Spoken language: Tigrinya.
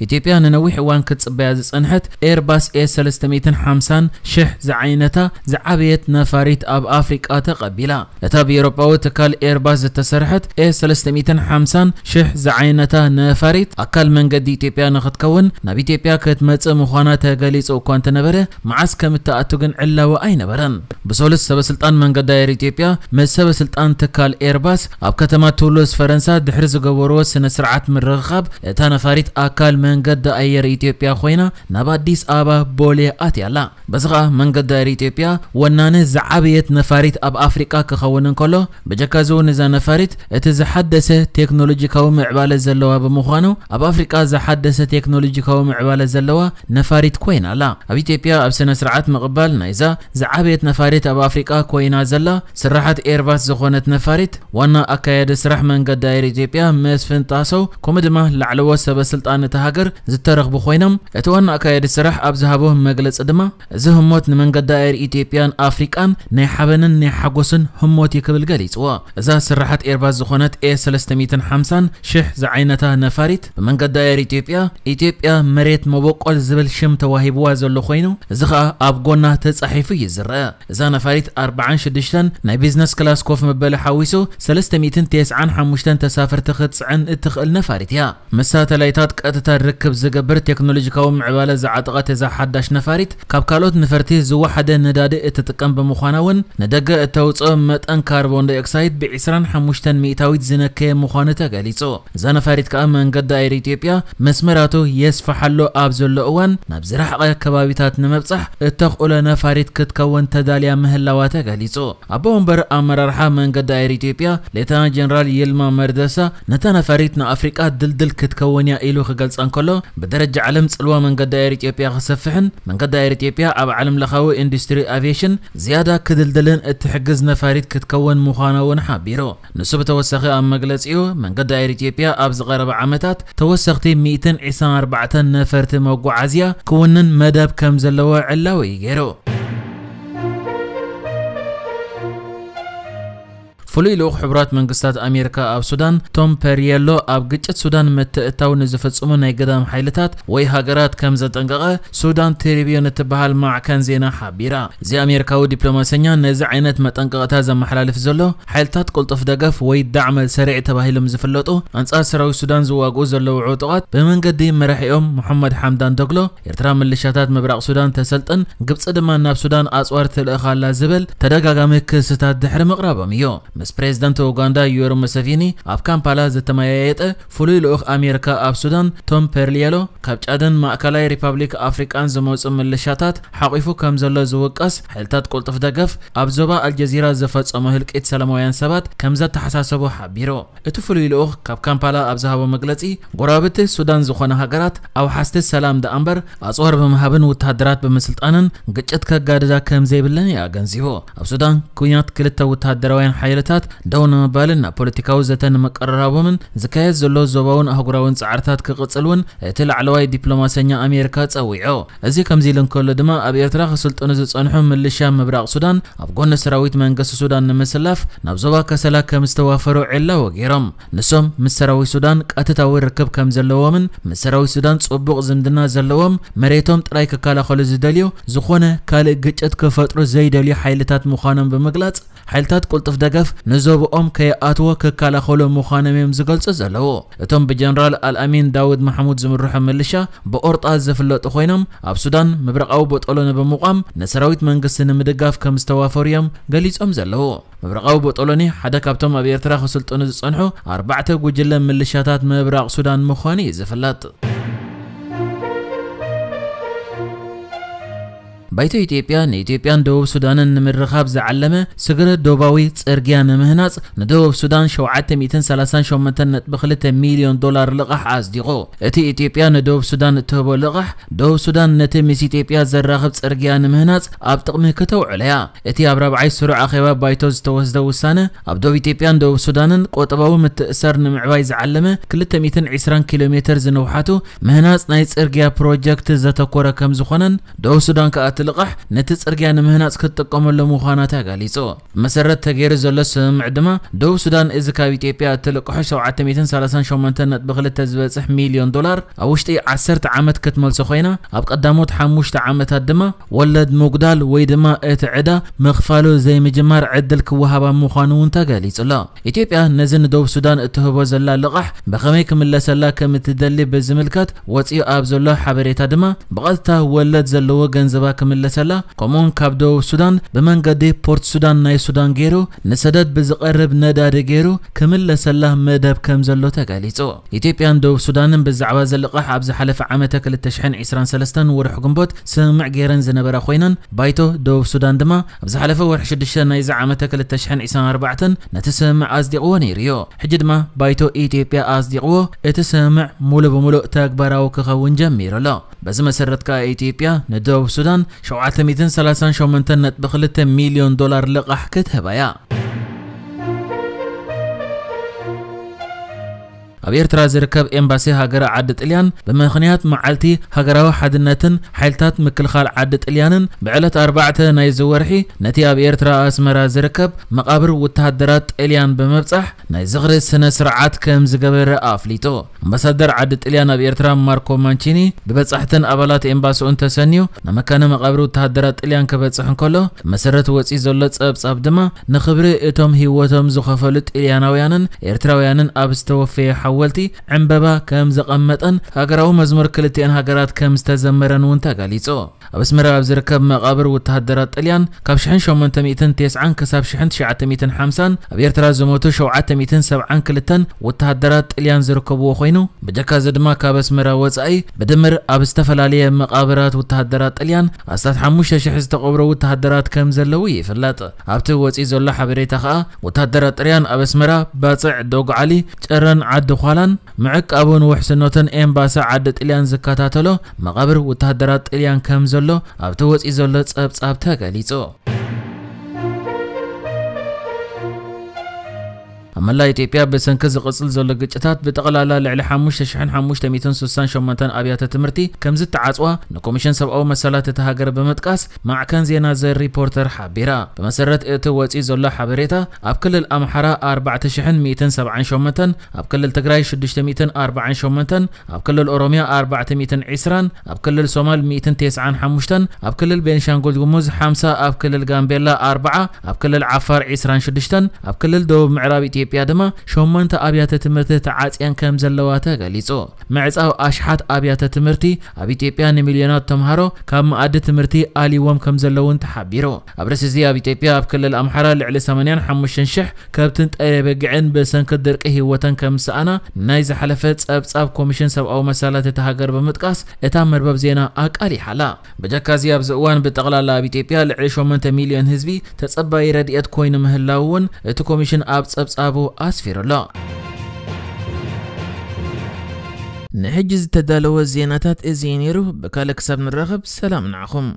ኢትዮጵያ ንነዊሕ እዋን ክትጽበያ ዝጸንሐት ኤርባስ ኤ ሰለስተ ሚእትን ሓምሳን ሽሕ ዝዓይነታ ዝዓበየት ነፋሪት ኣብ ኣፍሪቃ ተቐቢላ። እታ ብኤውሮጳዊ ትካል ኤርባስ ዝተሰርሐት ኤ ሰለስተ ሚእትን ሓምሳን ሽሕ ዝዓይነታ ነፋሪት ኣካል መንገዲ ኢትዮጵያ ንክትከውን ናብ ኢትዮጵያ ክትመጽእ ምዃና ተገሊጹ እኳ እንተነበረ፣ መዓስ ከም እትኣቱ ግን ዕላዊ ኣይነበረን። ብሰሉስ ሰበስልጣን መንገዲ ኣየር ኢትዮጵያ ምስ ሰበስልጣን ትካል ኤርባስ ኣብ ከተማ ቱሉዝ ፈረንሳ ድሕሪ ዝገበርዎ ስነ ስርዓት ምርኽኻብ፣ እታ ነፋሪት ኣካል መንገዲ ኣየር ኢትዮጵያ ኮይና ናብ ኣዲስ ኣበባ ቦሌ ኣትያ ኣላ። በዚ ኸኣ መንገዲ ኣየር ኢትዮጵያ ወናኒ ዝዓበየት ነፋሪት ኣብ ኣፍሪቃ ክኸውን እንከሎ፣ ብጀካ እዚ እውን እዛ ነፋሪት እቲ ዝሓደሰ ቴክኖሎጂካዊ ምዕባለ ዘለዋ ብምዃኑ፣ ኣብ ኣፍሪቃ ዝሓደሰ ቴክኖሎጂካዊ ምዕባለ ዘለዋ ነፋሪት ኮይና ኣላ። ኣብ ኢትዮጵያ ኣብ ስነ ስርዓት ምቕባል ናይዛ ዝዓበየት ነፋሪት ኣብ ኣፍሪቃ ኮይና ዘላ ስራሓት ኤርባስ ዝኾነት ነፋሪት ዋና ኣካያዲ ስራሕ መንገዲ ኣየር ኢትዮጵያ መስፍን ጣሰው፣ ከምኡ ድማ ላዕለዎት ሰበ ስልጣን እታ ሃገር ዝተረኽቡ ኮይኖም፣ እቲ ዋና ኣካያዲ ስራሕ ኣብ ዝሃቦ መግለጺ ድማ፣ እዚ ህሞት ንመንገዲ ኣየር ኢትዮጵያን ኣፍሪቃን ናይ ሓበንን ናይ ሓጎስን ህሞት እዩ ክብል ገሊጽዎ። እዛ ስራሓት ኤርባስ ዝኾነት ኤ ሰለስተ ሚእትን ሓምሳን ሽሕ ዝዓይነታ ነፋሪት ብመንገዲ ኣየር ኢትዮጵያ፣ ኢትዮጵያ መሬት መበቆል ዝብል ሽም ተዋሂብዋ ዘሎ ኮይኑ፣ እዚ ኸኣ ኣብ ጎና ተጻሒፉ እዩ ዝረአ። እዛ ነፋሪት ኣርብዓን ሽዱሽተን ናይ ቢዝነስ ክላስ ኮፍ መበሊ ሓዊሱ ሰለስተ ሚእትን ተስዓን ሓሙሽተን ተሳፈርቲ ክትጽዕን እትኽእል ነፋሪት እያ። ምስ ሳተላይታት ቀጥታ ርክብ ዝገብር ቴክኖሎጂካዊ ምዕባለ ዝዓጠቐት እዛ ሓዳሽ ነፋሪት፣ ካብ ካልኦት ነፈርቲ ዝወሓደ ነዳዲ እትጥቀም ብምዃና እውን፣ ንደገ እተውፅኦ መጠን ካርቦን ዳይኦክሳይድ ብዒስራን ሓሙሽተን ሚእታዊት ዝነከየ ምዃኑ ተገሊጹ። እዛ ነፋሪት ከኣ መንገዲ ኣየር ኢትዮጵያ መስመራቱ የስፍሓሉ ኣብ ዘሎ እዋን፣ ናብ ዝረሓቐ ከባቢታት ንምብጻሕ እተኽእሎ ነፋሪት ክትከውን ተዳልያ ምህላዋ ተገሊጹ። ኣቦ ወንበር ኣመራርሓ መንገዲ ኣየር ኢትዮጵያ ሌተናንት ጀነራል ይልማ መርደሳ፣ ነታ ነፋሪት ንኣፍሪቃ ድልድል ክትከውን እያ ኢሉ ክገልጻ እንከሎ፣ ብደረጃ ዓለም ጽልዋ መንገዲ ኣየር ኢትዮጵያ ክሰፍሕን መንገዲ ኣየር ኢትዮጵያ ኣብ ዓለም ለኻዊ ኢንዱስትሪ ኣቪዬሽን ዝያዳ ክድልድልን እትሕግዝ ነፋሪት ክትከውን ምዃና እውን ሓቢሩ። ንሱ ብተወሳኺ ኣብ መግለጺኡ፣ መንገዲ ኣየር ኢትዮጵያ ኣብ ዝቐረበ ዓመታት ተወሰኽቲ ሚእትን ዕስራን ኣርባዕተን ነፈርቲ መጓዓዝያ ክውንን መደብ ከም ዘለዎ ዕላዊ እዩ ገይሩ። ፍሉይ ልኡኽ ሕቡራት መንግስታት ኣሜሪካ ኣብ ሱዳን ቶም ፐሪየሎ፣ ኣብ ግጭት ሱዳን ምትእትታው ንዝፍጽሙ ናይ ግዳም ሓይልታት ወይ ሃገራት ከም ዘጠንቀቐ ሱዳን ትሪቢዩን እትበሃል ማዕከን ዜና ሓቢራ። እዚ ኣሜሪካዊ ዲፕሎማሰኛ ነዚ ዓይነት መጠንቀቕታ ዘመሓላልፍ ዘሎ፣ ሓይልታት ቅልጡፍ ደገፍ ወይ ዳዕመ ሰሪዕ ተባሂሎም ዝፍለጡ፣ ኣንጻር ሰራዊት ሱዳን ዝዋግኡ ዘለዉ ዕጡቓት ብመንገዲ መራሒኦም መሐመድ ሓምዳን ዶግሎ፣ ኤርትራ ምልሻታት ምብራቕ ሱዳን ተሰልጥን፣ ግብጺ ድማ ናብ ሱዳን ኣጽዋር ትልእኽ ኣላ ዝብል ተደጋጋሚ ክስታት ድሕሪ ምቕራቦም እዩ። ምስ ፕሬዝደንት ኡጋንዳ ዩወሪ ሙሰቪኒ ኣብ ካምፓላ ዝተመያየጠ ፍሉይ ልኡኽ ኣሜሪካ ኣብ ሱዳን ቶም ፐርሊየሎ፣ ካብ ጫድን ማእከላይ ሪፓብሊክ ኣፍሪቃን ዝመጹ ምልሻታት ሓቒፉ ከም ዘሎ ዝውቀስ፣ ሓይልታት ቅልጡፍ ደገፍ ኣብ ዞባ ኣልጀዚራ ዝፈጸሞ ህልቂት ሰላማውያን ሰባት ከም ዘተሓሳሰቦ ሓቢሩ። እቲ ፍሉይ ልኡኽ ካብ ካምፓላ ኣብ ዝሃቦ መግለጺ፣ ጎረባብቲ ሱዳን ዝኾና ሃገራት ኣውሓስቲ ሰላም ደኣ እምበር፣ ኣጽዋር ብምሃብን ወተሃደራት ብምስልጣንን ግጭት ከጋድዳ ከም ዘይብለን እዩ ኣገንዚቡ። ኣብ ሱዳን፣ ኩናት ክልተ ወተሃደራውያን ሓይልታት ደው ንምባልን ናብ ፖለቲካዊ ዘተ ንምቅርራቦምን ዝካየድ ዘሎ ዞባውን ኣህጉራውን ጻዕርታት ክቕጽል እውን እቲ ላዕለዋይ ዲፕሎማሰኛ ኣሜሪካ ጸዊዑ። እዚ ከምዚ ኢሉ እንከሎ ድማ፣ ኣብ ኤርትራ ክስልጥኑ ዝጸንሑ ምልሻ ምብራቕ ሱዳን ኣብ ጎኒ ሰራዊት መንግስቲ ሱዳን ንምስላፍ ናብ ዞባ ከሰላ ከም ዝተዋፈሩ ዕላዊ ገይሮም። ንሶም ምስ ሰራዊት ሱዳን ቀጥታዊ ርክብ ከም ዘለዎምን ምስ ሰራዊት ሱዳን ጽቡቕ ዝምድና ዘለዎም፣ መሬቶም ጥራይ ክከላኸሉ ዝደልዩ፣ ዝኾነ ካልእ ግጭት ክፈጥሩ ዘይደልዩ ሓይልታት ምዃኖም ብምግላጽ፣ ሓይልታት ቅልጡፍ ደገፍ ንዞብኦም ከይኣትዎ ክከላኸሉ ምዃኖም እዮም ዝገልጹ ዘለዉ። እቶም ብጀነራል ኣልኣሚን ዳውድ ማሕሙድ ዝምርሑ ምልሻ ብኦርጣ ዝፍለጡ ኮይኖም፣ ኣብ ሱዳን ምብራቓዊ ቦጦሎኒ ብምቋም ንሰራዊት መንግስቲ ንምድጋፍ ከም ዝተዋፈሩ እዮም ገሊጾም ዘለዉ። ምብራቓዊ ቦጦሎኒ ሓደ ካብቶም ኣብ ኤርትራ ክስልጥኑ ዝጸንሑ ኣርባዕተ ጉጅለ ምልሻታት ምብራቕ ሱዳን ምዃኑ እዩ ዝፍለጥ። ባይቶ ኢትዮጵያ ንኢትዮጵያን ደቡብ ሱዳንን ንምርኻብ ዝዓለመ ስግረ ዶባዊ ጽርግያ ንምህናጽ ንደቡብ ሱዳን ሸውዓተ ሚእትን ሰላሳን ሸሞንተን ነጥቢ ክልተ ሚልዮን ዶላር ልቓሕ ኣጽዲቑ። እቲ ኢትዮጵያ ንደቡብ ሱዳን እትህቦ ልቓሕ፣ ደቡብ ሱዳን ነቲ ምስ ኢትዮጵያ ዘራኽብ ጽርግያ ንምህናጽ ኣብ ጥቕሚ ክተውዕሎ እያ። እቲ ኣብ ራብዓይ ስሩዕ ኣኼባ ባይቶ ዝተወስደ ውሳነ፣ ኣብ ደቡብ ኢትዮጵያን ደቡብ ሱዳንን ቁጠባዊ ምትእስሳር ንምዕባይ ዝዓለመ ክልተ ሚእትን ዕስራን ኪሎ ሜትር ዝንውሓቱ ምህናጽ ናይ ጽርግያ ፕሮጀክት ዘተኮረ ከም ዝኾነን፣ ደቡብ ሱዳን ከኣ እቲ ልቓሕ ነቲ ጽርግያ ንምህናጽ ክትጥቀመሉ ምዃና ተገሊጹ። ብመሰረት ተገይሩ ዘሎ ስምምዕ ድማ፣ ደቡብ ሱዳን እዚ ካብ ኢትዮጵያ እትልቅሖ ሸውዓተ ሚእትን ሰላሳን ሸሞንተን ነጥቢ ክልተ ዝበጽሕ ሚልዮን ዶላር ኣብ ውሽጢ ዓሰርተ ዓመት ክትመልሶ ኮይና፣ ኣብ ቀዳሞት ሓሙሽተ ዓመታት ድማ ወለድ ምጉዳል ወይ ድማ እቲ ዕዳ ምኽፋሉ ዘይምጅማር ዕድል ክወሃባ ምዃኑ እውን ተገሊጹ ኣሎ። ኢትዮጵያ ነዚ ንደቡብ ሱዳን እትህቦ ዘላ ልቓሕ ብኸመይ ክምለሰላ ከም እትደሊ ብዝምልከት ወጺኡ ኣብ ዘሎ ሓበሬታ ድማ፣ ብቐጥታ ወለድ ዘለዎ ገንዘባ ክምለሰላ፣ ከምኡውን ካብ ደቡብ ሱዳን ብመንገዲ ፖርት ሱዳን ናይ ሱዳን ገይሩ ንሰደድ ብዝቐርብ ነዳዲ ገይሩ ክምለሰላ መደብ ከም ዘሎ ተገሊጹ። ኢትዮጵያን ደቡብ ሱዳንን ብዛዕባ እዚ ልቓሕ ኣብ ዝሓለፈ ዓመተ ክልተ ሽሕን ዕስራን ሰለስተን ወርሒ ግንቦት ስምምዕ ገይረን ዝነበራ ኮይነን፣ ባይቶ ደቡብ ሱዳን ድማ ኣብ ዝሓለፈ ወርሒ ሽዱሽተ ናይዚ ዓመተ ክልተ ሽሕን ዕስራን ኣርባዕተን ነቲ ስምምዕ ኣጽዲቕዎ ነይሩ እዩ። ሕጂ ድማ ባይቶ ኢትዮጵያ ኣጽዲቕዎ፣ እቲ ስምምዕ ሙሉ ብምሉእ ተግባራዊ ክኸውን ጀሚሩ ኣሎ። በዚ መሰረት ከኣ ኢትዮጵያ ንደቡብ ሱዳን ሸውዓተ ሚእትን ሰላሳን ሸሞንተን ነጥቢ ክልተ ሚልዮን ዶላር ልቓሕ ክትህባ እያ። ኣብ ኤርትራ ዝርከብ ኤምባሲ ሃገረ ዓዲ ጥልያን፣ ብምኽንያት መዓልቲ ሃገራዊ ሓድነትን ሓይልታት ምክልኻል ዓዲ ጥልያንን፣ ብዕለት ኣርባዕተ ናይዚ ወርሒ ነቲ ኣብ ኤርትራ ኣስመራ ዝርከብ መቓብር ወተሃደራት ጥልያን ብምብጻሕ ናይ ዝኽሪ ስነ ስርዓት ከም ዝገበረ ኣፍሊጡ። ኣምባሳደር ዓዲ ጥልያን ኣብ ኤርትራ ማርኮ ማንቺኒ ብበጻሕትን ኣባላት ኤምባሲኡን ተሰንዩ ናብ መካነ መቓብር ወተሃደራት ጥልያን ክበጽሕ እንከሎ፣ መሰረት ወጺ ዘሎ ጸብጻብ ድማ ንኽብሪ እቶም ህይወቶም ዝኸፈሉ ጥልያናውያንን ኤርትራውያንን ኣብ ዝተወፈየ ሓወልቲ ዕምበባ ከም ዘቐመጠን ሃገራዊ መዝሙር ክልቲአን ሃገራት ከም ዝተዘመረን እውን ተገሊጹ። ኣብ ኣስመራ ኣብ ዝርከብ መቓብር ወተሃደራት ጥልያን ካብ ሽሕን ሸሞንተ ሚእትን ተስዓን ክሳብ ሽሕን ትሽዓተ ሚእትን ሓምሳን ኣብ ኤርትራ ዝሞቱ ሸውዓተ ሚእትን ሰብዓን ክልተን ወተሃደራት ጥልያን ዝርከብዎ ኮይኑ፣ ብጀካ እዚ ድማ ካብ ኣስመራ ወጻኢ ብድምር ኣብ ዝተፈላለየ መቓብራት ወተሃደራት ጥልያን ኣስታት ሓሙሽተ ሽሕ ዝተቐብሩ ወተሃደራት ከም ዘለዉ ይፍለጥ። ኣብቲ ወጺ ዘሎ ሓበሬታ ከኣ፣ ወተሃደራት ጥልያን ኣብ ኣስመራ፣ ባጽዕ፣ ዶግዓሊ፣ ጨረን ዓዲ ዃላን ምዕቃቡን ውሕስነቱን ኤምባሲ ዓዲ ጥልያን ዝከታተሎ መቓብር ወተሃደራት ጥልያን ከም ዘሎ ኣብቲ ወጺ ዘሎ ጸብጻብ ተገሊጹ። ኣብ መላእ ኢትዮጵያ ብሰንኪ ዝቕጽል ዘሎ ግጭታት ብጠቕላላ ልዕሊ ሓሙሽተ ሽሕን ሓሙሽተ ሚእትን ስሳን ሸሞንተን ኣብያተ ትምህርቲ ከም ዝተዓጽዋ ንኮሚሽን ሰብኣዊ መሰላት እታ ሃገር ብምጥቃስ ማዕከን ዜና ዘ ሪፖርተር ሓቢራ። ብመሰረት እቲ ወጺ ዘሎ ሓበሬታ፣ ኣብ ክልል ኣምሓራ ኣርባዕተ ሽሕን ሚእትን ሰብዓን ሸሞንተን፣ ኣብ ክልል ትግራይ ሽዱሽተ ሚእትን ኣርባዓን ሸሞንተን፣ ኣብ ክልል ኦሮምያ ኣርባዕተ ሚእትን ዕስራን፣ ኣብ ክልል ሶማል ሚእትን ተስዓን ሓሙሽተን፣ ኣብ ክልል ቤንሻንጉል ጉሙዝ ሓምሳ፣ ኣብ ክልል ጋምቤላ ኣርባዓ፣ ኣብ ክልል ዓፋር ዕስራን ሽዱሽተን፣ ኣብ ክልል ደቡብ ምዕራብ ኢትዮጵያ ድማ ሸሞንተ ኣብያተ ትምህርቲ ተዓጽየን ከም ዘለዋ ተገሊጹ። ምዕጻው ኣሽሓት ኣብያተ ትምህርቲ ኣብ ኢትዮጵያ ንሚልዮናት ተምሃሮ ካብ መኣዲ ትምህርቲ ኣልይዎም ከም ዘለውን ተሓቢሩ። ኣብ ርእሲ እዚ ኣብ ኢትዮጵያ ኣብ ክልል ኣምሓራ ልዕሊ ሰማንያን ሓሙሽተን ሽሕ ከብትን ጥረ በጊዕን ብሰንኪ ድርቂ ህይወተን ከም ዝሰኣና ናይ ዝሓለፈ ጸብጻብ ኮሚሽን ሰብኣዊ መሰላት እታ ሃገር ብምጥቃስ እታ መርበብ ዜና ኣቃሊሓ ኣላ። ብጀካ እዚ ኣብዚ እዋን ብጠቕላላ ኣብ ኢትዮጵያ ልዕሊ ሸሞንተ ሚልዮን ህዝቢ ተጸባዪ ረድኤት ኮይኑ ምህላው እውን እቲ ኮሚሽን ኣብ ጸብጻቡ ኣስፊሩ ኣሎ። ንሕጂ ዝተዳለወ ዜናታት እዚ እዩ ነይሩ። ብካልእ ክሳብ ንራኸብ ሰላም ንዓኹም።